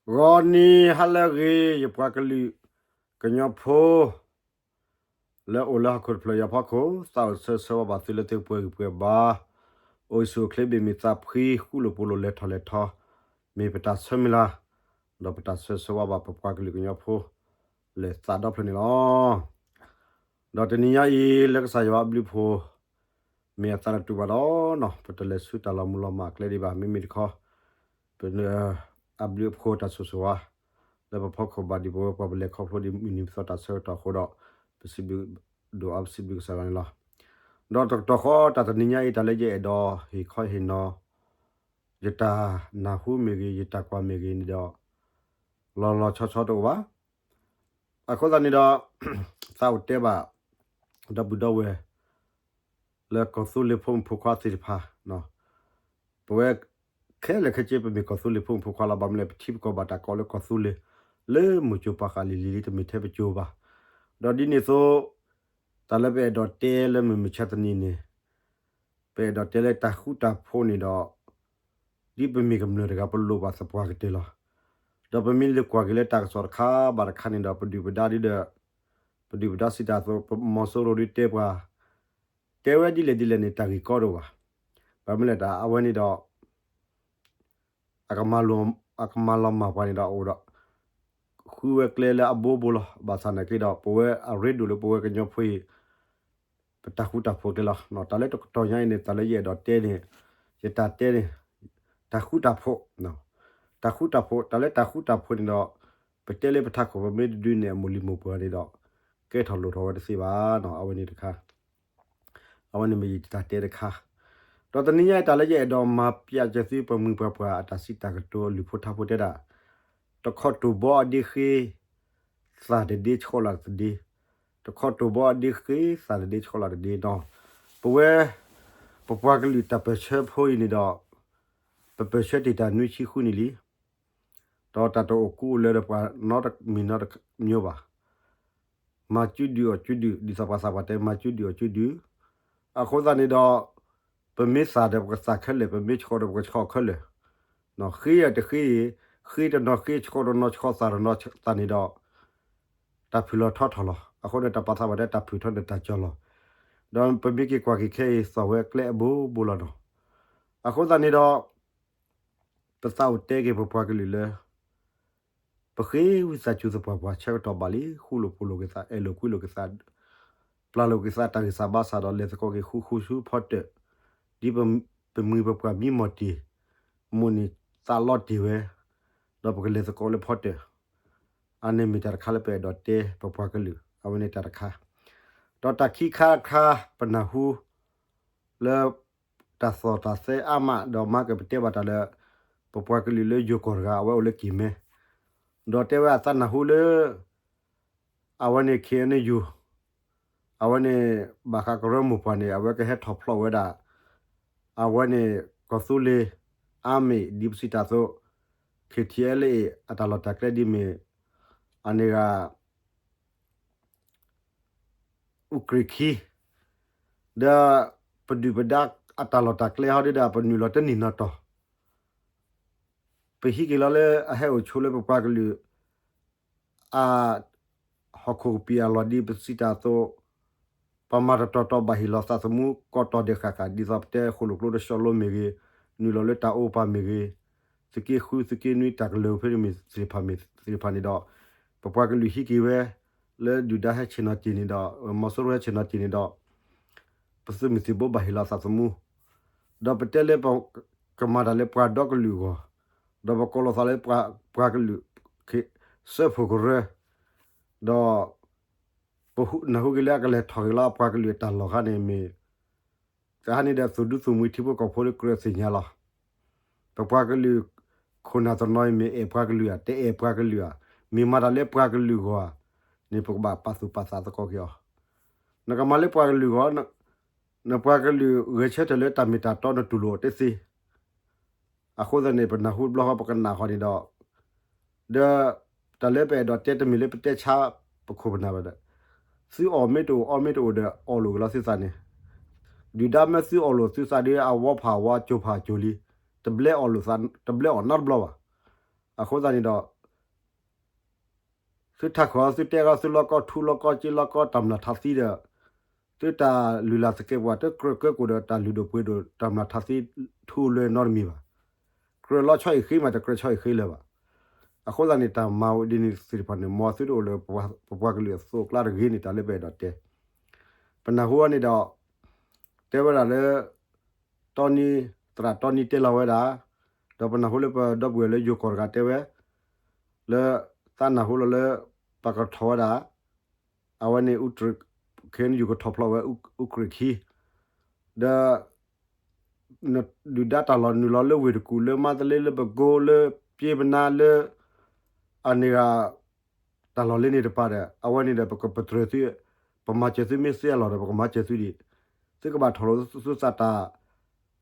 ဂီၤနံၤဟါလၢအဂ့ၤ ယပှၤကလုာ်ကညီဖိ လၢအိၣ်လၢဟီၣ်ခိၣ်တဖျၢၣ်အံၤအဖီခိၣ်, သးအိၣ်ဆၢဆၢဝါဘၣ်သုလၢသုကပှဲၤဂံၢ်ပှဲၤဘါ, အိၣ်ဆူၣ်အိၣ်ချ့ ဘ့ၣ်မုာ်သးဖှံ ဃူလိာ်ဖိးလိာ် လဲၤထီၣ်လဲၤထီ, မ့ၢ်ပတၢ်ဆၢမုၢ်လၢ်, ဒီးပတၢ်ဆၢဆၢဝါဘၣ်ပပှၤကလုာ်ကညီဖိ လၢသးဒီဖျၢၣ်န့ၣ်လီၤ. ဒီးတနံၤညါအံၤ လၢကစၢ်ယွၤအဘျုးအဖှိၣ် မ့ၢ်အသးတတူာ်ဘၣ်ဒီး ပတလဲၤဆူတၢ်လီၤမုၢ်လီၤမၢ်အကျဲဒံးဘၣ်. မ့မ့ၢ်တခီ ပ အဘျုးအဖှိၣ်တၢ်ဆိၣ်ဂ့ၤဆိၣ်ဝါ လၢပဖီခိၣ်ဘၣ်ဒံး ပဝဲပှၤပလဲၤခီဖျိဒံး မုၢ်နံၤပသီတၢ်ဆၢကတီၢ်အဃိဒီး ပစံးဘျုးဒိၣ်အါ ပစံးဘျုးကစၢ်ယွၤန့ၣ်လီၤ. ဒီးတကတီၢ်ဃီ တၢ်တနံၤညါအံၤ တၢ်လၢယအဲၣ်ဒိးဟ့ၣ်ခီဟ့ၣ်နီၤ ယတၢ်နၢ်ဟူမ့ၢ်ဂ့ၤ ယတၢ်ကွၢ်မ့ၢ်ဂ့ၤန့ၣ်ဒီး လီၤလီၤဆီဆီတအိၣ်ဘၣ်. အဃိသတးန့ၣ်ဒီး သးအိၣ်တဲဘၣ် ဒီပုၢ်ဒီဝဲၢ် လၢကီၢ်သူလ့ၤဖိမုၣ်ဖိခွါသ့ၣ်တဖၣ်, ပဝဲခဲလၢာ်ခဲဆ့ ပမ့ၢ်ကီၢ်သူလ့ၤဖိမုၣ်ဖိခွါလီၤ. ဘၣ်မနုၤလဲၣ် ပထံပကီၢ်ဘၣ်တၢ်ကိးလၢကီၢ်သူလ့ၤ လၢမိၢ်ကၠိၤပှၤဃာ်လံၤလံၤလံ တမ့ၢ်ထဲပကၠိၤဘၣ်. ဒီးဒ်န့ၣ်အသိး တၢ်လၢပအဲၣ်ဒိးတဲလၢမုၢ်မဆါတနံၤန့ၣ် ပအဲၣ်ဒိးတဲလၢတၢ်ဃူတၢ်ဖိးန့ၣ်ဒီး ဒ်ပမ့ၢ်ကမျၢၢ်တဂၤ ပလိၣ်ဘၣ်သပှၢ်ကတၢၢ်လီၤ. ဒီးပမ့ၢ်လဲၤကွၢ်က့ၤလၢတၢ်ကစီၣ်တခါဘၣ်တခါန့ၣ်ဒီး ပဒုၣ်ပဒါဒ်ဒီး ပဒုၣ်ပဒါစံးတၢ်အသိး ပမီၤစိရိၤဒ်တဲပှၤ တဲဝဲဒ်လဲၣ်ဒ်လဲၣ်န့ၣ် တၢ်ဂ့ၢ်ကီတအိၣ်ဘၣ်. ဘၣ်မနုၤလဲၣ် တၢ်အဝဲန့ၣ်ဒီး အကမၤလီၤ အကမၤလီၤမၢ်ပှၤန့ၣ်ဒီးအိၣ်ဒီး ဃုဝဲကျဲလၢအဘိဘိလီၤ. ဘၣ်ဆၣ်နာ်က့ဒီး ပဝဲအရ့ဒိၣ်လၢပဝဲကညီဖိအံၤ ပတၢ်ဃူတၢ်ဖိးကျဲလီၤ. တၢ်လၢတကတီၢ်ညါအံၤန့ၣ် တၢ်လၢယအဲၣ်ဒိးတဲန့ၣ် ယတၢ်တဲန့ၣ် တၢ်ဃူတၢ်ဖိး, တၢ်ဃူတၢ်ဖိး တၢ်လၢတၢ်ဃူတၢ်ဖိးန့ၣ်ဒီး ပတဲလၢပထးခိၣ် ပမ့ၢ်တဒုးနဲၣ်အမိၢ်လံၤမိၢ်ပှၢ်န့ၣ်ဒီး ကဲထီၣ်လိၣ်ထီၣ်ဝဲတသ့ဘၣ်နီၤ. အဝဲန့ၣ်တခါ အဝဲန့ၣ်မ့ၢ်ယတၢ်တဲတခါ. ဒီးတနံၤညါအံၤ တၢ်လၢယအဲၣ်ဒိးမၤပျးစၢၤသုပမိၢ်ပှၢ်ပှၢ်အတၢ်စံးတၢ်ကတိၤ လုၢ်ဖိထါဖိတဲဒၣ်, တခီတိၢ်ဘီအဒ့ဃ့ သၣ်တဒ့ဆှီလၢ်တဒ့, တခီတိၢ်ဘီအဒ့ဃ့ သၣ်တဒ့ဆှီလၢ်တဒ့နီၤ. ပဝဲ ပပှၤကလုာ်တၢ်ပၢၢ်ဆၢဖိအံၤန့ၣ်ဒီး ပပၢၢ်ဆၢတ့ၢ်တၢ်နွံဆံဃုနံၣ်လံ. ဒီးတၢ်တအိၣ်ကူအိၣ်လၢၤဒီးပှၤနီတမံၤနီတမံၤဘၣ်. မၤစုဒုၣ်အီၣ်စုဒုၣ် ဒ်သိးပှၤသးပှၢ်တဲ မၤစုဒုၣ်အီၣ်စုဒုၣ်. အဃိသတးန့ၣ်ဒီး ပမ့ၢ်သၣ်ဒီးပကသၣ်ခဲလၢာ်, ပမ့ၢ်ဆှီဒီးပကဆှီခဲလၢာ်. ဃ့အတဃ့အံၤ, ဃ့တနီၤဃ့ ဆှီတနီၤဆှီ သၣ်တနီၤသၣ်န့ၣ်ဒီး တၢ်ဖုၣ်လီၤထီထီၣ်လီၤ. အဃိန့ၣ် တၢ်ပာ်သးပှၢ်တဲ တၢ်ဖုၣ်ထီန့ၣ်တၢ်ကၠီလီၤ. ဒီးပမ့ၢ်က့ၤကွၢ်က့ၤခဲအံၤ သီၣ်ဝဲကျဲအဘိဘိလီၤနီၤ. အဃိသတးန့ၣ်ဒီး ပသးအိၣ်တဲက့ၤပပှၤကလုာ်လၢ ပဃ့ဝံသးစူၤသပှၢ်ပှၢ် ဆၢကတီၢ်ဘၣ်လံ, ဃူလိာ်ဖိးလိာ်က့ၤသး, အဲၣ်လိာ်ကွံလိာ်က့ၤသး, ပျၢ်လိာ်က့ၤသးတၢ်ဂံၢ်စၢ်ဘါစၢ်ဒီး လဲၤသကိးက့ၤဃူဃူဆူဖီတၢၣ်, ဒ်ပမုၢ်ပပှၢ်မံမီၢ်တ့ၢ်, မိၢ်န့ၣ်သးလီတ့ၢ်ဝဲ, ဒီးပကလဲၤသကိးလၢဖီတၢၣ်. အန့ၣ်မ့ၢ်တၢ်တခါလၢပအဲၣ်ဒိးတဲပပှၤကလုာ်, အဝဲန့ၣ်တၢ်တခါ. ဒီးတၢ်ခံခါတခါ ပနၢ်ဟူ လၢ တၢ်သီၣ်တၢ်သဲအါမး ဒီးမၤက့ၤပတဲဘၣ်တၢ်လၢ ပပှၤကလုာ်လၢယိၤကီၢ်တဂၤ အဝဲအိၣ်လၢကံၢ်မဲ, ဒီးတဲဝဲအသးနၢ်ဟူလၢ အဝဲန့ၣ် ခ့ၣ်အဲၣ်ယူၣ်, အဝဲန့ၣ် ဘၣ်ဃးကရၢမိၢ်ပှၢ်န့ၣ် အဝဲကဟဲထီၣ်ဖျိးဝဲဒၣ် အဝဲန့ၣ် ကီၢ်သူလ့ၤ အါမ့ၢ်ဒ်ပစံးတၢ်အသိး ခ့ၣ်ထံၣ်အဲၣ်လၢအ့ၣ် အတၢ်လီၢ်တၢ်ကျဲဒ်မ့ၢ် အန့ၣ်ဂၤ အူကြ့ၣ်ခံ, ဒီး ပဒုၣ်ပဒါအတၢ်လီၢ်တၢ်ကျဲဟီဒ်ဒီး ပနုာ်လီၤတန့ၢ်နီၢ်တီၢ်, ပဟံးက့ၤလီၤလၢအဟဲအိၣ်ဆိးလၢပပှၤကလုာ် အ ဟီၣ်ခိၣ်ကပံာ်အလီၢ်ဒ်ပစံးတၢ်အသိး, ပမၤတတီၤတီၤဘၣ်ဟ့ၣ်လီၤသးသမူ ကိးတီၤဒဲးဃာ်ဃာ် ဒ်သိးပတဲဃိၣ်လိာ်ကျိတဆီလိမ့ၢ်ဂ့ၤ, နုာ်လီၤလၢတၢ်အိၣ်ပာ်မ့ၢ်ဂ့ၤ, သုးက့ဃု သုးက့နွံတၢ်ကလၢာ်ဖဲန့ၣ်မ့ၢ်သ့ၣ်တဖၣ်န့ၣ်ဒီး ပပှၤကလုာ်ဟံးက့ၤဝဲ လၢဒုၣ်ဒါဟဲဆ့ၣ်နီၤတ့ၢ်န့ၣ်ဒီး မီၤစိရိၤဟဲဆ့ၣ်နီၤတ့ၢ်န့ၣ်ဒီး ပသုးမုၢ်သံၣ်ဘိဘၣ်ဟ့ၣ်လီၤသးသမူ, ဒီးပတဲလၢပကမၤတၢ်လၢပှၤဒီကလုာ်အဂီၢ်, ဒီးပကိးလီၤသးလၢပှၤကလုာ် စၢဖှိၣ်ကရၢ, ဒီး ပနၢ်ဟူက့ၤလၢအကလဲၤထီၣ်က့ၤလီၤအပှၤကလုာ်အတၢ်လီၢ်ခါန့ၣ်မ့ၢ် တဟါန့ၣ်ဒီးသူၣ်ဒူသူၣ်မှံထံဖိကီၢ်ဖိလၢကြၢးသ့ၣ်ညါလီၤ. ပပှၤကလုာ် ခိၣ်နၢ်တနီၤအံၤမ့ၢ်အဲၣ်ပှၤကလုာ်ဧါ, တအဲၣ်ပှၤကလုာ်ဧါ, မ့ၢ်မၤတၢ်လၢပှၤကလုာ်အဂီၢ်ဧါ, န့ၣ်ပကဘၣ်ပာ်သူၣ်ပာ်သးသကိးက့ၤအီၤ. နကမၤလၢပှၤကလုာ်အဂီၢ်, နပှၤကလုာ်ဂဲၤဆၢထၢၣ်လၢတၢ်မ့ၢ်တၢ်တီနတူၢ်လိာ်တသ့ အဃိသတးန့ၣ် ပနၢ်ဟူတဘျီဃီပကနၣ်ဃီန့ၣ်ဒီး, ဒီး တၢ်လၢပအဲၣ်ဒိးတဲတမ့ၢ်လၢပတဲဆါပခိၣ်ပနၢ်ဘၣ်ဒီး, သုအီၣ်မ့ၢ်တအိၣ်အီမ့ၢ်တအိၣ်ဒီး အီၣ်လိာ်က့ၤလီၤသုသးန့ၣ်, ဒုၣ်ဒါမ့ၢ်သုအီၣ်လိာ်သုသးဒီး အဝီဖးဝီကၠိၤဖးကၠိၤလံ, တဘျဲအီၣ်လိာ်သး တဘျဲအီၣ်နီတဘျီဘၣ်. အဃိသတးန့ၣ်ဒီး သုထးခိၣ်အီၤ သုတဲအီၤ သုလီၢ်ကီၢ်ထူလီၢ်ကီၢ်က့လီၢ်ကီၢ်တၢ်မျၢ်ထးသံဒီး သုတၢ်လုၢ်လၢ်သကဲးပဝး တကြၢးကၢကိၣ်ဒီးတၢ်လုၢ်ဒိၣ်ပှ့ၤဒိၣ်တၢ်မျၢ်ထးသံထူလွဲနီတမံၤဘၣ်. ကြၢးလီၤဆီအံၤဃ့မး တကြၢးဆီအံၤဃ့လၢၤဘၣ်. အဃိသတးန့ၣ် တၢ်မၤဝဲဒ်န့ၣ်သ့ၣ်တဖၣ်န့ၣ် မ်သုတအိၣ်လၢပပှၤကလုာ်အသိးအကျါတဂ့ၤန့ၣ် တၢ်လၢပအဲၣ်ဒိးတဲ ပနၢ်ဟူအီၤန့ၣ်ဒီး တဲဝဲဒၣ်လၢ တီနံ သရၣ်တီနံတဲလီၤဝဲဒၣ်, ဒီးပနၢ်ဟူလၢပဒီပုၢ်ဝဲၢ်လၢယိၤကီၢ်တဂၤတဲဝဲ လၢ သးနၢ်ဟူလီၤလၢ ပှၤကထီၣ်ဝဲဒၣ် အဝဲန့ၣ် ခဲအံၤန့ၣ် ယိၤကထီၣ်ဖျိးဝဲ အူကြ့ၣ်ခံ ဒီး ဒုၣ်ဒါတၢ်လီၢ်နုာ်လီၤလၢဝ့ၢ်တကူၣ် လၢမါတလ့ လၢပကိလၢပျ့ပနါလၢ အန့ၣ်ဂၤ တၢ်လီၢ်လၢန့ၣ်တပၤဒီး အဝဲန့ၣ်ဒီး ပကပတြၢၤသု ပမၤစၢၤသုမ့ၢ်သ့အလီၢ်ဒီး ပကမၤစၢၤသုဒံး, သုကဘၣ်ထီၣ်လိာ်သုသးတၢ်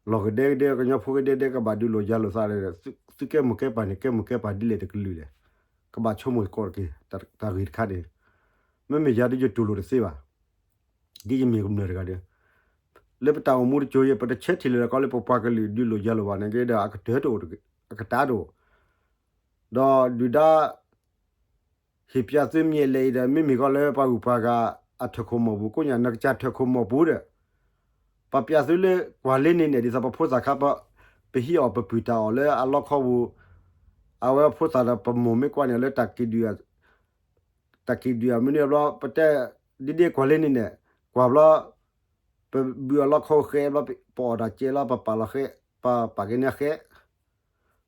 လီၢ်ကဒဲကဒဲ ကညီဖိကဒဲကဒဲ ကဘၣ်ဒုးလိာ်ယၤလိာ်သးဒီး သုကဲမိၢ်ကဲပၢ်န့ၣ် ကဲမိၢ်ကဲပၢ်ဒ်လဲၣ်တကလုာ်လဲၣ်, ကဘၣ်ဆိကမိၣ်ကီးတက့ၢ် တၢ်ဂ့ၢ်တခါန့ၣ်, မ့မ့ၢ်ယၤဒ်ယတူၢ်လိာ်တသ့ဘၣ်, ဒ်ယမ့ၢ်ကမျၢၢ်တဂၤဒီး လၢပတၢ်အိၣ်မူတစိၤအံၤ ပတဆၢထံၣ်လၢၤလၢကီးလၢပပှၤကလုာ်ဒုးလိာ်ယၤလိာ်ဘၣ်န့ၣ်က့ဒီး အကတၢၢ်တအိၣ် အကတၢၢ်တအိၣ်, ဒီးဒုၣ်ဒါ ဟ့ၣ်ပျးသုမ့ၢ်လဲၣ်အံၤဒီး မ့မ့ၢ်ကီးလၢပှၤဂုၤပှၤဂၤအထၢၣ်ခိၣ်မီၢ်ပူၤ ကိးညါ နကစၢ်ထၢၣ်ခိၣ်မီၢ်ပူၤဒီး ပှၤပျးသုလၢကွၢ်လ့န့ၣ်န့ၣ် ဒ်သိးပဖိသၣ်ခါ ပဟံးအီၣ်ပပုၢ်တၢ်အီၣ်လၢအလီခီပူၤ, အဝဲဖိသၣ်ဒီးပမိၢ်မ့ၢ်ကွၢ်န့ၣ်လၢ တၢ်ကံၣ်ဒုၣ်အမနုၤဘျီ ပတဲ ဒ်ဒ်ကွၢ်လ့န့ၣ်န့ၣ် ကွၢ်ဘျီ ပဘုၣ်အီၤလီခီဃဲဘျီ ပအီၣ်တၢ်ကဲလီၤ ပပာ်လီၤဃဲ ပပာ်က့ၤန့ၢ်ဃဲ, ဒ်န့ၣ်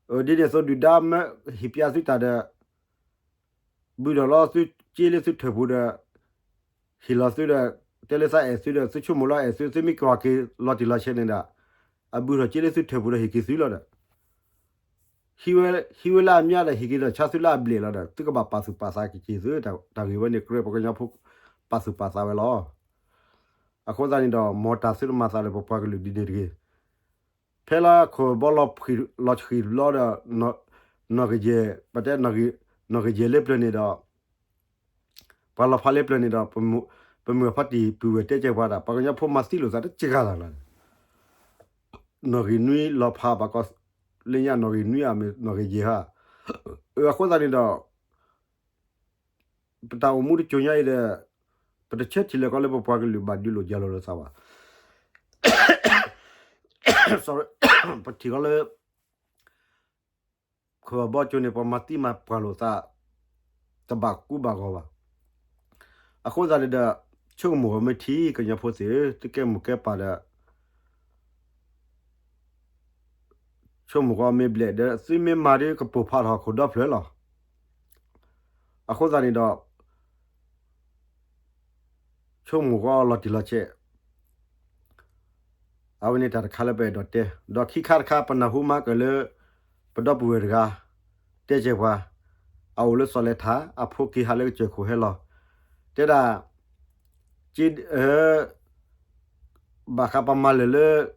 အသိးဒုၣ်ဒါမၢဟ့ၣ်ပျးသုတၢ်ဒီး ဘုၣ်ထီၣ်လီၤသုက့လၢသုထၢၣ်ပူၤဒီး ဟ့ၣ်လီၤသုဒီး တဲလၢသးအဲၣ်သုဒီး သုဆိကမိၣ်လၢအဲၣ်သု သုမ့ၢ်ကွၢ်က့ၤလီၤတံၢ်လီၤဆဲးန့ၣ်ဒီး အဘုၣ်ထီၣ်က့လၢသုထၢၣ်ပူၤဒီးဟ့ၣ်က့ၤသုလီၤဒီး ဟံးဝဲလၢအမါဒီး ဟ့ၣ်က့ၤဒီးဆါသုလၢအဘျဲၣ်လီၤဒီး သုကဘၣ်ပာ်သူၣ်ပာ်သးက့ၤက့ၤသု တၢ်ဂ့ၢ်ဝဲန့ၣ် ကြၢးပှၤကညီဖိ ပာ်သူၣ်ပာ်သးဝဲလီၤ. အဃိသတးန့ၣ်ဒီး မ်တၢ်သုတမၤသးလၢပပှၤကလုာ်ဒ်န့ၣ်တဂ့ၤ. ဖဲလၢခိၣ်ဘီလီၤဆှံဘျီဒီး နီၢ်ကယဲၢ် ပတဲ နီၢ်ကယဲၢ်လၢပျၢၤန့ၣ်ဒီး ပှၤလီၤဖးလၢပျၢၤန့ၣ်ဒီး ပမုၢ်အဖါတံၢ်ပုၢ်ဝဲၢ်တဲကဲပှၤဒီး ပှၤကညီဖိမၤသံလိာ်သးတစှၤသးလီၤ. နီၢ်ဂံၢ်နွံလီၤဖးဘၣ်ကီး လၢညါနီၢ်ဂံၢ်နွံအမ့ၢ်နီၢ်ဂံၢ်ယဲၢ်ဧါ. အဃိသတးန့ၣ်ဒီး ပတၢ်အိၣ်မူတစိၤညါအံၤဒီး ပတဆၢထံၣ်လၢၤကီးလၢပပှၤကလုာ်ဘၣ်ဒုးလိာ်ယၤလိာ်လိာ်သးဘၣ်. ပထံၣ်ကီးလၢ ခိၣ်ဘီကၠိန့ၣ် ပှၤမၤသံမၤပှၢ်လိာ်သး တဘၣ်ကူဘၣ်ဂီၤဘၣ်. အဃိသတးန့ၣ်ဒီး ဆိကမိၣ်ဂီၤမ့ၢ်ထံ ကညီဖိသ့ၣ်ဧၢ, သုကဲမိၢ်ကဲပၢ်ဒီး ဆိကမိၣ်ဂီၤမ့ၢ်ဘျဲၣ်ဒီး သုမ့ၢ်မၤဒ်ကပိာ်ဖးထီၣ်ခိၣ်ဒီဖျၢၣ်လီၤ. အဃိသတးန့ၣ်ဒီး ဆိကမိၣ်ဂီၤလီၤတံၢ်လီၤဆဲး အဝဲန့ၣ်တၢ်တခါလၢပအဲၣ်ဒိးတဲ, ဒီးခံခါတခါ ပနၢ်ဟူမၤကၢၢ်လၢ ပဒီပုၢ်ဝဲၢ်တဂၤ တဲကဲပှၤ, အအိၣ်လၢစီၤလဲၤထၣ် အဖိက့ၤဟးလၢကစၢၢ်ခိၣ်ဟဲလီၤ, တဲဒၣ် က့ ဘၣ်ဃးပှၤမၤလၢာ်လၢ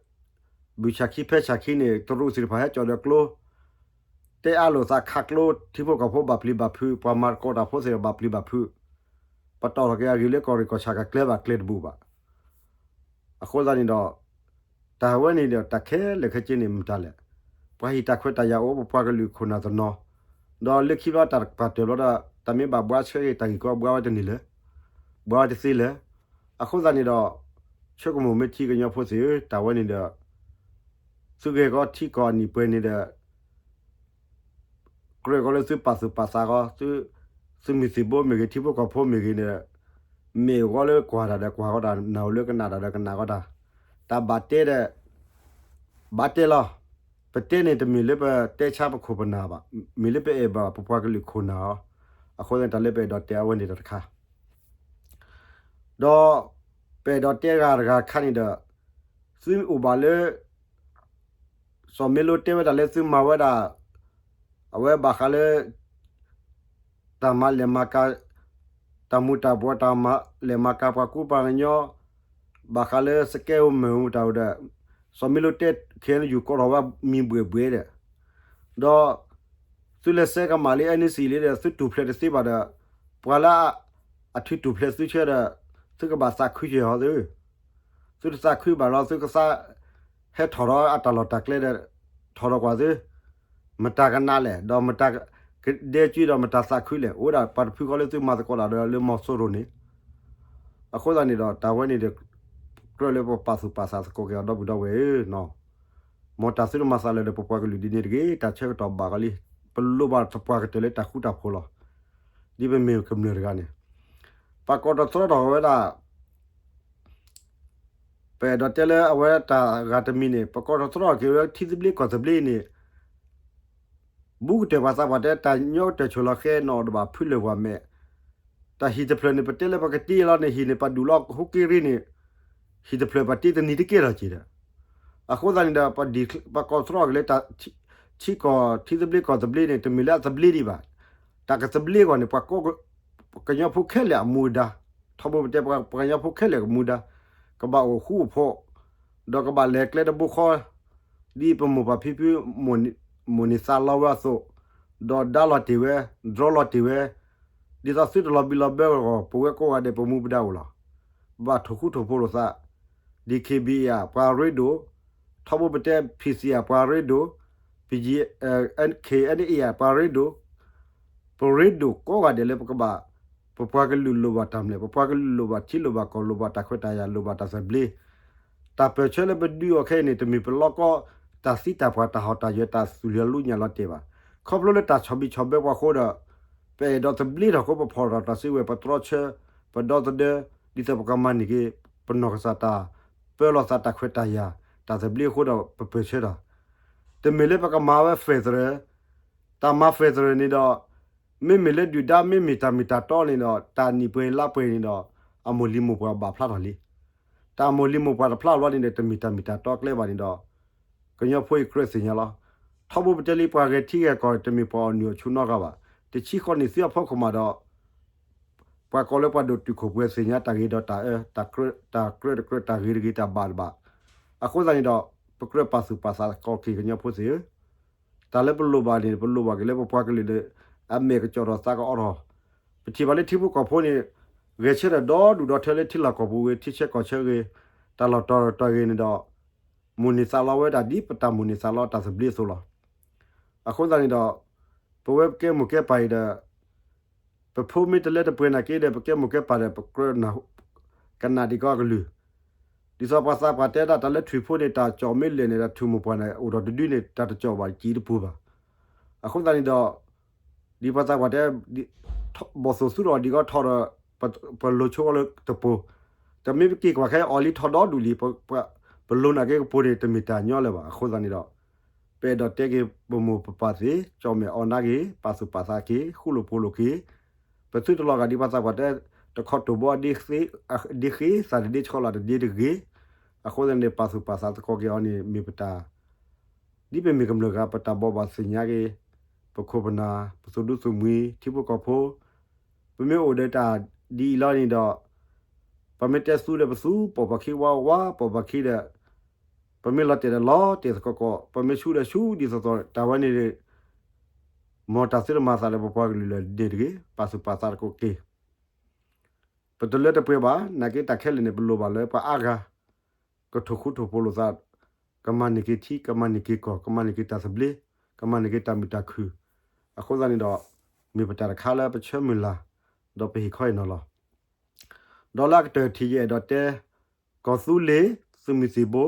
ဘုၣ်ဆၣ်ခံဖဲဆၣ်ခံန့ၣ် တရူးသ့ၣ်တဖၣ်ဟဲကၠီၣ်ဒီးကျိ တဲအါလိာ်သးခးကျိ ထံဖိကီၢ်ဖိဘၣ်ပျံၤဘၣ်ဖုး ပှၤမၤသကိးတၢ်ဖိသ့ၣ်တဖၣ်ဘၣ်ပျံၤဘၣ်ဖုး, ပတီၢ်ထီၣ်က့ၤအဂ့ၢ်လၢကီၢ်ရ့ၣ်ကီၢ်ဆၣ်ကကျဲဘၣ်ကျဲတဘူၣ်ဘၣ်. အဃိသတးန့ၣ်ဒီး တၢ်ဝဲန့ၣ်ဒီး တၢ်ခဲလၢာ်ခဲဆ့န့ၣ်မတၤလဲၣ်, ပှၤဟံၣ်တၢ်ခွဲးတၢ်ယာ်အိၣ် ပပှၤကလုာ်ခိၣ်နၢ်တနီၤ, ဒီးလၢခံဘျီတၢ်ပာ်တၢၢ်ဘျီဒီး တၢ်မ့ၢ်ဘၣ်ဘှါဆှဲက့ၤတၢ်ဂ့ၢ်ကီ ဘှါဝဲတန့ၢ်လၢၤ ဘှါဝဲတသ့လၢၤ. အဃိသတးန့ၣ်ဒီး ဆိကမိၣ်မ့ၢ်ထံကညီဖိသ့ၣ်ဧၢ, တၢ်ဝဲန့ၣ်ဒီး သုဂဲၤကီထံကီၢ်အနံၣ်ပှဲၤန့ၣ်ဒီး ကြၢးကီးလၢသုပာ်သူၣ်ပာ်သးကီး, သုးမုၢ်သံၣ်ဘိမ့ၢ်ဂ့ၤ ထံဖိကီၢ်ဖိမ့ၢ်ဂ့ၤန့ၣ် မ့ၢ်အိၣ်ကီးလၢကွၢ်တၢ်ဒီးကွၢ်ကီးတၢ်, နၢ်ဟူလၢကနၣ်တၢ်ဒီးကနၣ်ကီးတၢ်, တၢ်ဘၣ်တဲဒီး ဘၣ်တဲလီၤ. ပတဲန့ၣ်တမ့ၢ်လၢပတဲဆါပခိၣ်ပနၢ်ဘၣ်, မ့ၢ်လၢပအဲၣ်ဘၣ်ပပှၤကလုာ်ခိၣ်နၢ်အီၤ, အဃိသတးန့ၣ် တၢ်လၢပအဲၣ်ဒိးတဲအဝဲန့ၣ်တၢ်တခါ ဒီးပအဲၣ်ဒိးတဲဂၤတဂၤတခါန့ၣ်ဒီး သုအိၣ်ဘၣ်လၢ စီၤမ့လိတဲဝဲဒၣ်လၢသုမၤဝဲဒၣ် အဝဲဘၣ်ဃးလၢ တၢ်မၤလဲၢ်မၤကၤ တၢ်မူၤတၢ်ဘှီး တၢ်မၤလဲၢ်မၤကၤပှၤကူပှၤကညီ ဘၣ်ဃးလၢစကဲအိၣ်မၢၢ်အိၣ်တၢ်အိၣ်ဒီး စီၤမ့လိတဲ ခဲအံၤ ယူၤကိးထီၣ်ဝဲမံၤဘှဲၣ်ဘှဲၣ်ဒီး ဒီး သုလဲၤစဲကမၣ်လံ NCA လံဒီး သုတူၢ်ဖျဲးတသ့ဘၣ်ဒီး ပှၤလၢ အထုးတူၢ်ဖျဲးသုဆၢဒီး သုကဘၣ်သးခုက့ၤအီၤသု, သုတသးခုဘၣ်ဒီး သုကသးဟဲထီၣ်ဒီးအတၢ်လီၢ်တၢ်ကျဲဒီး ထီၣ်ဒီးကွၢ်သု, မတၤကနးလဲၣ် ဒီးမတၤက ဒဲကၠွံဒီးမတၤသးခုလဲၣ်, အိၣ်ဒၣ်ပှၤတဖုဃီလၢသုမၤသကိးတၢ်ဒီးလၢမီၤစိရိၤန့ၣ်, အဃိသတးန့ၣ်ဒီး တၢ်ဝဲန့ၣ်ဒီး ကြၢးလၢပပာ်သူၣ်ပာ်သးသကိးက့ၤအီၤ ဒီပုၢ်ဒီဝဲၢ်ဧၢ, မ်တၢ်သုတမၤသးလၢာ်ဒီးပပှၤကလုာ်ဒ်န့ၣ်တဂ့ၤ, တၢ်ဆၢကတီၢ်ဘၣ်ကီးလံ, ပလိၣ်ဘၣ်သပှၢ်ကတၢၢ်လၢတၢ်ဃူတၢ်ဖိးလီၤ. ဒ်ပမ့ၢ်ကမျၢၢ်တဂၤန့ၣ် ပကိးထီၣ်သတြီထီၣ်ဝဲဒၣ် ပအဲၣ်ဒိးတဲလၢအဝဲတၢ်ဂၤတမံၤန့ၣ် ပကိးထီၣ်သတြီထီၣ်က့ၤဝဲထံသဘျ့ကီၢ်သဘျ့န့ၣ် ဘူးကတၢၢ်ပှၤသးပှၢ်တဲ တၢ်ညီကတၢၢ်ဆိၣ်လီၤဃဲနီၣ်ဒီးဘၣ်ဖုလၢၢ်ပှၤမဲာ်, တၢ်ဟံၣ်တဖျၢၣ်န့ၣ် ပတဲလၢပကတ့လီၤန့ၣ် ဟံၣ်န့ၣ် ပဒူၣ်လီၤဟူက့ရ့န့ၣ်, ဟံၣ်တဖျၢၣ်ပတ့တနံၤတကဲထီၣ်က့ၤဒီး, အဃိသတးန့ၣ်ဒီး ပကိးသတြီက့ၤလၢ ထံကီၢ်ထံသဘျ့ကီၢ်သဘျ့န့ၣ် တမ့ၢ်လၢအသဘျ့ဒံးဘၣ်. တၢ်ကသဘျ့အဂီၢ်န့ၣ် ပှၤကညီဖိခဲလၢာ်အမူအဒါ, ထီဘိပတဲပှၤကညီဖိခဲလၢာ်အမူအဒါ, ကဘၣ်အိၣ်ဃူအိၣ်ဖိး, ဒီးကဘၣ်လဲၤကျဲတဘိဃီ ဒ်ပမိၢ်ပၢ်ဖံဖု မိၢ်န့ၢ်သးလီဝဲအသိး, ဒီးဒါလီၤတ့ၢ်ဝဲ, ဒြီလီၤတ့ၢ်ဝဲ, ဒ်သိးသုတလီၤဘံလီၤဘၢအဂီၢ် ပဝဲကိးဂၤဒဲးပမူပဒါအိၣ်လီၤ. ဘၣ်ထိၣ်ဃူထိၣ်ဖိးလိာ်သး, DKBA ပှၤရ့ဒိၣ်, ထီဘိပတဲ PC ပှၤရ့ဒိၣ်, KNA ပှၤရ့ဒိၣ်, ပရ့ဒိၣ်ကိးဂၤဒဲးလၢပကဘၣ်, ပပှၤကလုာ်လိၣ်ဘၣ်တၢ်မျၢ်, ပပှၤကလုာ်လိၣ်ဘၣ်ထံလိၣ်ဘၣ်ကီၢ်လိၣ်ဘၣ်တၢ်ခွဲးတၢ်ယာ်လိၣ်ဘၣ်တၢ်သဘျ့ တၢ်ပၢၢ်ဆၢလၢပဒုးအီၤခဲအံၤန့ၣ် တမ့ၢ်ပလီၢ်ကီၢ်တၢ်သံတၢ်ပှၢ်တၢ်ဟီၣ်တၢ်ယၢၤတၢ်သူၣ်လီၤလူညၣ်လီၤတဲာ်ဘၣ်. ခီဖျိလၢတၢ်ဆီၣ်ဘံၣ်ဆီၣ်ဘၢပှၤအဃိဒီး ပအဲၣ်ဒိးသဘျ့ထီၣ်အဃိ ပဖီၣ်ထီၣ်တၢ်စုကဝဲၤ ပတြီဆၢ ပဒီသဒၢ ဒ်သိးပကမၤန့ၢ်က့ၤ ပနီၢ်ကစၢ်တၢ်ပၢလီၤသးတၢ်ခွဲးတၢ်ယာ် တၢ်သဘျ့အဃိဒီးပပၢၢ်ဆၢတၢ် တမ့ၢ်လၢပကမၤဝဲ federal, တၢ်မၤ federal န့ၣ်ဒီး မ့မ့ၢ်လၢဒုၣ်ဒါ မ့မ့ၢ်တၢ်မ့ၢ်တၢ်တီန့ၣ်ဒီး တၢ်နံၣ်ပှဲၤလါပှဲၤန့ၣ်ဒီး အမိၢ်လံၤမိၢ်ပှၢ်ဘၣ်ဖျါထီၣ်လံ. တၢ်အမိၢ်လံၤမိၢ်ပှၢ်တဖျါလီၤန့ၣ်ဒီး တမ့ၢ်တၢ်မ့ၢ်တၢ်တီကျဲဘၣ်န့ၣ်ဒီး ကညီဖိအံၤကြၢးသ့ၣ်ညါလီၤ. ထီဘိပတဲလံပှၤဂဲၤထံဂဲၤကီၢ် တမ့ၢ်ပှၤအီၣ်နုၢ်အီၣ်ဆူၣ်နီတဂၤဘၣ်. တဆံဃိးနံၣ်သုအဖီခိၣ်မးဒီး ပှၤကိးလၢပှၤဒိၣ်တုာ်ခိၣ်ပှဲၤသ့ၣ်ညါတၢ်ဂ့ၤဒီးတၢ်အၢ, တၢ်ကြၢးတကြၢး တၢ်ဂ့ၤတဂ့ၤ တၢ်ဘၣ်တဘၣ်. အဃိသတးန့ၣ်ဒီး ပကြၢးပာ်သူၣ်ပာ်သးသကိးက့ၤကညီဖိသ့ၣ်ဧၢ, တၢ်လၢပလိၣ်ဘၣ်န့ၣ် ပလိၣ်ဘၣ်က့ၤလၢပပှၤကလုာ်ဒီး အမဲာ်ကကၠီၣ်ထီၣ်သးကအီထီၣ်, ပထံၣ်ဘၣ်လၢထံဖိကီၢ်ဖိန့ၣ် ဂဲၤဆၢထၢၣ်ဒီဒူၣ်ဒီထၢလၢထံလီၢ်ကီၢ်ပူၤဂ့ၤ ထံဆၢကီၢ်ဆၢဂ့ၤ, တၢ်လီၢ်တတီၤတီၤဂ့ၤန့ၣ်ဒီး မိၢ်န့ၢ်သးလီဝဲဒၣ်ဒ်ပတၢ်မိၢ်န့ၢ်သးလီတၢ်သဘျ့အသိးလီၤ. အဃိသတးန့ၣ်ဒီး ပဝဲပကဲမိၢ်ကဲပၢ်အံၤဒီး ပဖိမ့ၢ်တလၢတပှဲၤနာ်က့ဒီး ပကဲမိၢ်ကဲပၢ်ဒီး ပကြၢးကနၣ်ဒံးကီးအကလုၢ်, ဒ်သိးပှၤသးပှၢ်တဲဒၣ် တၢ်လၢထွံၣ်ဖိန့ၣ် တၢ်ကၠီၣ်မ့ၢ်လဲၣ်န့ၣ်ဒီး ထွံၣ်မိၢ်ပှၢ်န့ၣ် အိၣ်ဒီးတဒုန့ၣ် တၢ်တကၠီၣ်ဘၣ်ကံတပူၤဘၣ်. အဃိသတးန့ၣ်ဒီး ဒ်ပှၤသးပှၢ်တဲ ဘီၣ်သိၣ်သူထီၣ်ဒံးကီးထီဒီး ပလိၤဆိကီးလၢတပိၤ, တမ့ၢ်ပက့ၤကွၢ်ခဲအီၤလံထီဒီဒူၣ်လံ, ပလိၤနာ်က့ကပိၤန့ၣ် တမ့ၢ်တၢ်ညီလၢၤဘၣ်. အဃိသတးန့ၣ်ဒီး ပအဲၣ်ဒိးတဲက့ၤပမိၢ်ပပၢ်သ့ၣ် ကၠီၣ်မဲာ်အီၣ်နါဂ့ၤ ပာ်သူၣ်ပာ်သးက့ၤ ဃူလိာ်ဖိးလိာ်က့ၤ, ပသုတလီၤဂာ်ဒ်ပှၤသးပှၢ်တဲ တခီတိၢ်ဘီ ဒ့ဃ့သးတဒ့ ဆှီလၢ်တဒ့တဂ့ၤ. အဃိသတးန့ၣ် ပာ်သူၣ်ပာ်သးသကိးက့ၤအီၤန့ၣ် မ့ၢ်ပတၢ် ဒ်ပမ့ၢ်ကမျၢၢ်ဂၤ ပတၢ်ဘိးဘၣ်သ့ၣ်ညါက့ၤ ပခိၣ်ပနၢ် ပသူၣ်ဒူသးမုာ် ထံဖိကီၢ်ဖိ, ပမ့ၢ်အိၣ်ဒီးတၢ်ဒ်အံၤလီၤန့ၣ်ဒီး ပမ့ၢ်တဲသူဒီးပသူ, ပိာ်ပှၤခံဝါဝါ, ပိာ်ပှၤခံဒီး ပမ့ၢ်လီၤတဲာ်ဒီးလီၤတဲာ်သကိးကိး, ပမ့ၢ်ဆူၣ်ဒီးဆူၣ်ဒ်သိးသိး, တၢ်ဝဲန့ၣ် မ်တၢ်သုတမၤသးလၢပပှၤကလုာ်လၢာ်န့ၣ်တဂ့ၤ, ပာ်သူၣ်ပာ်သးသကိးက့ၤ ပတလၢတပှဲၤဘၣ်, နာ်က့တၢ်ခဲလၢာ်န့ၣ် ပလိၣ်ဘၣ်လၢပှၤအါဂၤ ကထိၣ်ဃူထိၣ်ဖိးလိာ်သး, ကမၤန့ၢ်က့ၤထံ, ကမၤန့ၢ်က့ၤကီၢ်, ကမၤန့ၢ်က့ၤတၢ်သဘျ့, ကမၤန့ၢ်က့ၤတၢ်မုာ်တၢ်ခုၣ်. အဃိသတးန့ၣ်ဒီး မ့ၢ်ပတၢ်တခါလၢပဆၢမုၢ်လၢ်, ဒီးပဟ့ၣ်ခီအံၤနီၤလီၤ. ဒီးလၢအကတၢၢ်ထံၣ်ယအဲၣ်ဒိးတဲ, ကီၢ်သူလ့ၤ, သုးမုၢ်သံၣ်ဘိ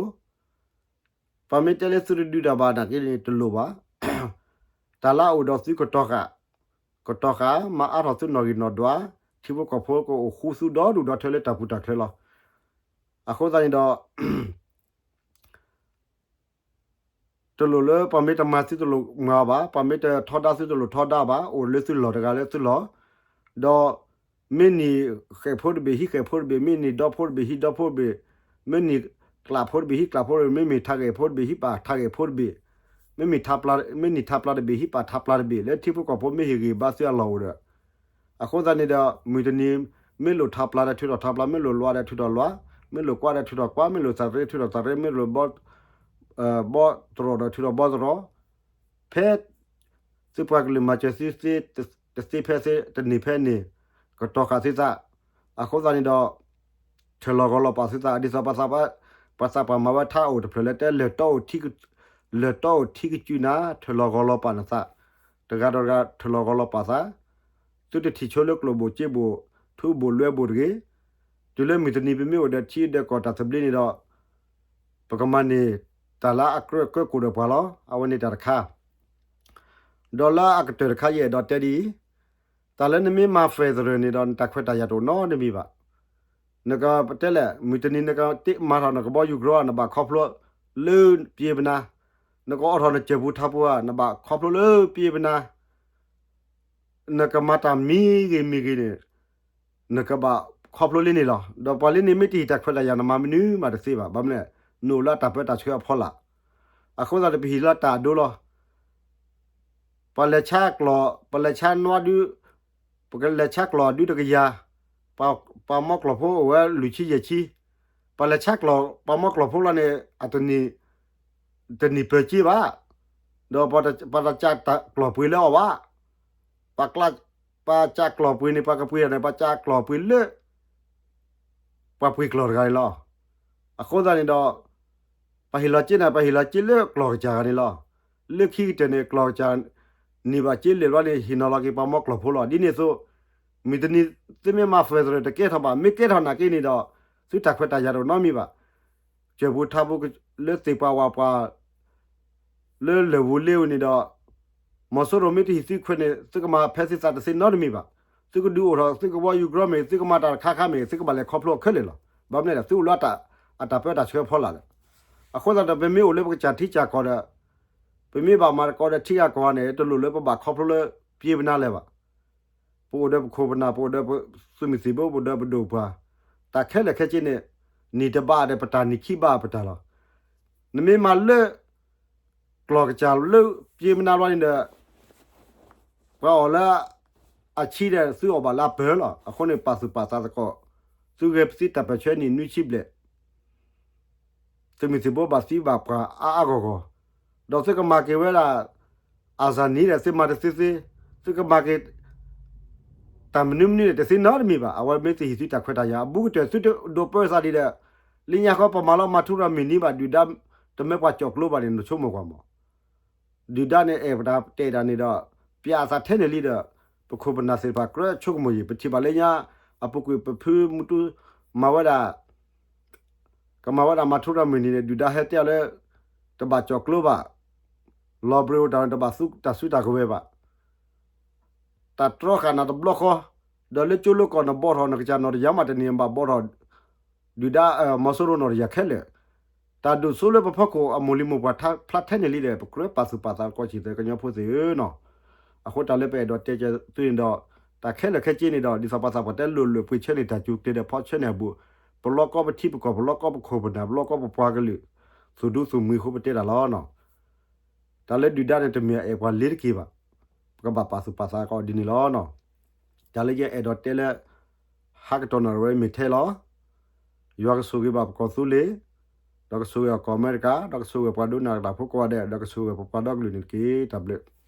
ပမ့ၢ်တဲလၢသုတဒုးတၢ်ဘၣ်နာ်က့န့ၣ် တလိၣ်ဘၣ်. တၢ်လၢအအိၣ်ဒီးသုကတီၤဃာ်, ကတီၤဃာ် မၤအါထီၣ်သုနီၣ်ဂံၢ်နီၣ်ဒွး, ထံဖိကီၢ်ဖိကအိၣ်ဃူသုဒီဒူၣ်ဒီထၢလၢတၢ်ပူၤတၢ်ချၢလီၤ. အဃိသတးန့ၣ်ဒီး တလိၣ်လၢပှၤမ့ၢ်တမၤသုတလိၣ်မၤအီၤဘၣ်, ပှၤမ့ၢ်တထီဒါသုတလိၣ်ထီဒါဘၣ်, အိၣ်လၢသုလီၢ်တဂၤလၢသုလီၢ်, ဒီး မ့ၢ်နံၤဃဲၣ်ဖိတဘ့ၣ် ဟံးဃဲၣ်ဖိတဘ့ၣ်, မ့ၢ်နံၤဒီဖိတဘ့ၣ် ဟံးဒီဖိတဘ့ၣ်, မ့ၢ်နံၤကျးဖိတဘ့ၣ် ဟံးကျးဖိတဘ့ၣ်, မ့မ့ၢ်ထးဂဲၢ်ဖိတဘ့ၣ် ဟံးပာ်ထးဂဲၢ်ဖိတဘ့ၣ်, မ့မ့ၢ်ထးပျၢ်, မ့ၢ်နံၤထးပျၢ်တဘ့ၣ် ဟံးပာ်ထးပျၢ်တဘ့ၣ်, လၢထံဖိကီၢ်ဖိမ့ၢ်ဟ့ၣ်ဂံၢ်ဘါသုအလီၢ်အိၣ်ဒီး အဃိသတးန့ၣ်ဒီး မုၢ်တနံၤ မ့ၢ်လိၣ်ထးပျၢ်ဒီးထုးထီၣ်ထးပျၢ်, မ့ၢ်လိၣ်လွးဒီးထုးထီၣ်လွး, မ့ၢ်လိၣ်ကွၢ်ဒီးထုးထီၣ်ကွၢ်, မ့ၢ်လိၣ်သးရ့ထုးထီၣ်သးရ့, မ့ၢ်လိၣ်ဘီ ဘီတရီဒီးထုးထီၣ်ဘီတရီ, ဖဲ သုပှၤကလုာ်မၤစၢၤသုသ့ တသ့ဖဲသ့ တန့ၢ်ဖဲန့ၣ် ကတီၤဃာ်သုသး, အဃိသတးန့ၣ်ဒီး ထၢၣ်လီၤဂီၤလီၤပာ်သုသး, ဒ်သိး ပှၤသးပှၢ်မၤဝဲထါအိၣ်တဖျၢၣ်လၢတဲ လၢၢ်တီအိၣ်ထံကစူၢ်နၤ ထၢၣ်လီၤဂီၤလီၤပာ်နသး, တ တဂၤဒီးတဂၤထုးလီၤဂီၤလီၤပာ်သး, သုတထံၣ်ဆိလၢကျိာ်ဘိၣ်စ့ဘိၣ် ထူဘိၣ်လွဲဘိၣ်တဂ့ၤ. တုၤလၢမုၢ်တနံၤပမ့ၢ်အိၣ်ဒီးထံဒီးကီၢ်တၢ်သဘျ့န့ၣ်ဒီး ပကမၤန့ၢ်တၢ်လၢအကြၢးကၢကိၣ်ဒီးပှၤလီၤ. အဝဲန့ၣ်တၢ်တခါ ဒီးလၢအကတၢၢ်တခါယအဲၣ်ဒိးတဲဒ်အံၤ, တၢ်လၢနမ့ၢ်မၤ federal န့ၣ်ဒီး နတၢ်ခွဲးတၢ်ယာ်တအိၣ်နီတမံၤဘၣ်. နကတဲလဲၣ် မုၢ်တနံၤနကမၤထီၣ်နကဘီယူၤကြီဧါ နဘၣ်ခီဖျိလၢပျ့ပနါ, နကအိးထီၣ်နစၢၢ်ပူၤထးပူၤဧါ နဘၣ်ခီဖျိလၢပျ့ပနါ, နကမၤတၢ်မံၤဂ့ၤမံၤဂ့ၤန့ၣ် နကဘၣ်ခီဖျိလၢန့ၣ်လီၤ. ဒီးပှၤလၢန့ၣ်မ့ၢ်တဟ့ၣ်တၢ်ခွဲးတၢ်ယာ် နမၤမနုၤမးတသ့ဘၣ်. ဘၣ်မနုၤလဲၣ်, နအိၣ်လၢအတၢ်ပၢတၢ်ဆှၢအဖီလာ်. အဃိသတးဒီး ပဟ့ၣ်လီၤတၢ်အဒိလီၤ. ပလဲၤဆါကျီၢ်, ပလဲၤဆါနွါဒု, ပကလဲၤဆါကျီၢ်ဒုတကယၤ, ပှၤမီကျီၢ်ဖိအိၣ်ဝဲလွံၢ်ဆံယဲၢ်ဆံ, ပလဲၤဆါကျီၢ် ပှၤမီကျီၢ်ဖိလီၤန့ၣ် အတနံၣ် တနံၣ်ပၢၤက့ဘၣ်, ဒီးပှၤတကးတၢ်ကျီၢ်ပှ့ၤလၢအီၤဘၣ်. ပှၤကးကျီၢ်ပှ့ၤန့ၣ် ပှၤကပှ့ၤတၢ်န့ၣ် ပှၤကးကျီၢ်ပှ့ၤလၢ ပှၤပှ့ၤကျီၢ်တဂၤန့ၣ်လီၤ. အဃိသတးန့ၣ်ဒီး ပဟ့ၣ်လီၤစ့န့ၣ် ပဟ့ၣ်လီၤစ့လၢကျီၢ်ကစၢ်ဂၤန့ၣ်လီၤ. လၢခံကတၢၢ်န့ၣ် ကျီၢ်ကစၢ် န့ၢ်ဘၣ်စ့လၢာ်ဘျီန့ၣ် ဟ့ၣ်နီၤလီၤက့ၤပှၤမီကျီၢ်ဖိလီၤ. ဒ်န့ၣ်အသိး မုၢ်တနံၤသုမ့ၢ်မၤ federal တကဲထီၣ်ဘၣ်. မ့ၢ်ကဲထီၣ်နာ်က့န့ၣ်ဒီး သုတၢ်ခွဲးတၢ်ယာ်တအိၣ်နီတမံၤဘၣ်. စၢၢ်ပူၤထးပူၤလၢသ့ၣ်ပှၤဝၣ်ပှၤ လၢလၢၢ်ပူၤလ့ပူၤန့ၣ်ဒီး မီၤစိရိၤမ့ၢ်တဟ့ၣ်သုခွဲးန့ၣ် သုကမၤဖဲသုသးတသ့နီတမံၤဘၣ်. သုကဒုးအိၣ်ထီၣ် သုကဘီယူၤကြီမ့ၢ် သုကမၤတၢ်တခါခါမ့ၢ် သုကဘၣ်လဲၤခီဖျိခဲလၢာ်လီၤ. ဘၣ်မနုၤလဲၣ် သုအိၣ်လၢအတၢ်ပၢတၢ်ဆှၢအဖီလာ်လီၤ. အဃိသတးဒီး ပမ့ၢ်အိၣ်လၢပကစၢ်ထံကစၢ်ကီၢ်ဒီး ပမ့ၢ်ဘၣ်မၤသကိးဒီးထံဂၤကီၢ်ဂၤန့ၣ် တလိၣ်လၢပဘၣ်ခီဖျိလၢပျ့ပနါလၢၤဘၣ်. ပအိၣ်ဒီးပခိၣ်ပနၢ် ပအိၣ်ဒီးပသုးမုၢ်သံၣ်ဘိ ပအိၣ်ဒီးပဒိၣ်ပှၤ တၢ်ခဲလၢာ်ခဲဆ့န့ၣ် နံၣ်တဘၣ်ဒီးပတၢ် နံၣ်ခံဘၣ်ပတၢ်လီၤ. နမ့ၢ်မၤလၢ ကျီၢ်ကစၢ်လၢပျ့ပနါဘျီန့ၣ်ဒီး ပှၤအီၣ်လၢအဆံဒီး သုအီၣ်ဘၣ်လၢအပၢၤလီၤ. အဃိန့ၣ် ပာ်သူၣ်ပာ်သးသကိး သုဂဲၤပသံတၢ်ပၢၢ်ဆၢနံၣ်နွံဆံဘျဲၣ် သုးမုၢ်သံၣ်ဘိဘၣ်သံဘၣ်ပှၤအါအါဂီၢ်ဂီၢ်, ဒီးသုကမၤက့ၤဝဲဒၣ် အစၢ်နံၤဒီး သုမၤတသ့သ့, သုကမၤက့ၤ တၢ်မနုၤမနုၤန့ၣ် တသ့နီတမံၤဘၣ်. အဝဲမ့ၢ်သုဟ့ၣ်သုတၢ်ခွဲးတၢ်ယာ် အဘူးကတၢၢ် သုတဒိးပၢသးဒံးဒီး လၢညါဃီပမၤလီၤမၤထူရၤမုၢ်နံၤဘၣ် ဒုၣ်ဒါတမၢပှၤကၠီၣ်ကျိဘၣ်န့ၣ် နဆိကမိၣ်ကွၢ်မး ဒုၣ်ဒါန့ၣ်အဲၣ်ပတၢ်တဲတၢ်န့ၣ်ဒီး ပျးအသးထဲန့ၣ်လံဒီး ပခိၣ်ပနၢ်သ့ၣ်တဖၣ်ကြၢးဆိကမိၣ်အံၤ ပထံၣ်ဘၣ်လၢညါ အပူၤကွံာ်ပဖုမူတူ မၤဝဲဒၣ် ကမၤဝဲဒၣ်မၤထူရၤမုၢ်နံၤန့ၣ် ဒုၣ်ဒါဟဲတဲအီၤလၢ တဘၣ်ကၠီၣ်ကျိဘၣ်, လီၤဘှံးအိၣ်တၢ်န့ၣ် တဘၣ်သူတၢ်စုတၢ်ကဝဲၤဘၣ် တၢ်တြီဃာ်နၤတဘျီဃီ, ဒီးလၢကၠိလၢကီၢ် နဘီထီၣ်နကစၢ်နီၢ်တယၢ်မး တနံၤဘၣ်ဘီထီၣ် ဒုၣ်ဒါ မီၤစိရိၤနီၢ်တယၢ်ခဲလၢာ်, တၢ်ဒိၣ်စိလၢပဖီခိၣ်အမိၢ်လံၤမိၢ်ပှၢ်ဖျါထဲန့ၣ်လံဒီး ပကြၢးပာ်သူၣ်ပာ်သးသကိးဆံးသၢ ကညီဖိသ့ၣ်ဧၢနီၤ. အဃိတၢ်လၢပအဲၣ်ဒိးတဲကသုန့ၣ်ဒီး တၢ်ခဲလၢာ်ခဲဆ့န့ၣ်ဒီး ဒ်သိးပှၤသးပှၢ်တဲလိၣ်လိၣ်ပှ့ၤဆၢန့ၢ်တၢ်စူၤတ့ၢ်ဒီးဖီဆၢန့ၢ်အဘူး, ပလီၢ်ကီၢ်ပထံပကီၢ် ပလီၢ်ကီၢ်ပခိၣ်ပနၢ် ပလီၢ်ကီၢ်ပပှၤကလုာ် သူၣ်ဒူသူၣ်မှံၤအဃိပတဲတၢ်လီၤနီၤ. တၢ်လၢဒုၣ်ဒါန့ၣ် တမ့ၢ်အအဲၣ်ပှၤလ့ၤတက့ၢ်ဘၣ်. ပကဘၣ်ပာ်သူၣ်ပာ်သးသကိးဒ်န့ၣ်လီၤနီၤ. တၢ်လၢယအဲၣ်ဒိးတဲလၢ ဟးကတီၢ်နၣ်ရံၣ်ဝဲမ့ၢ်ထဲလီၤ. ယွၤကဆိၣ်ဂ့ၤဘၣ်ပကီၢ်သူလ့ၤ, ဒီးကဆိၣ်ဂ့ၤအီၤကီၢ်အမဲရကၤ, ဒီးကဆိၣ်ဂ့ၤပှၤဒိကနၣ်တၢ်ဖိကိးဂၤဒဲး, ဒီးကဆိၣ်ဂ့ၤပပှၤဒီကလုာ်န့ၣ်တက့ၢ်. တၢ်ဘျုး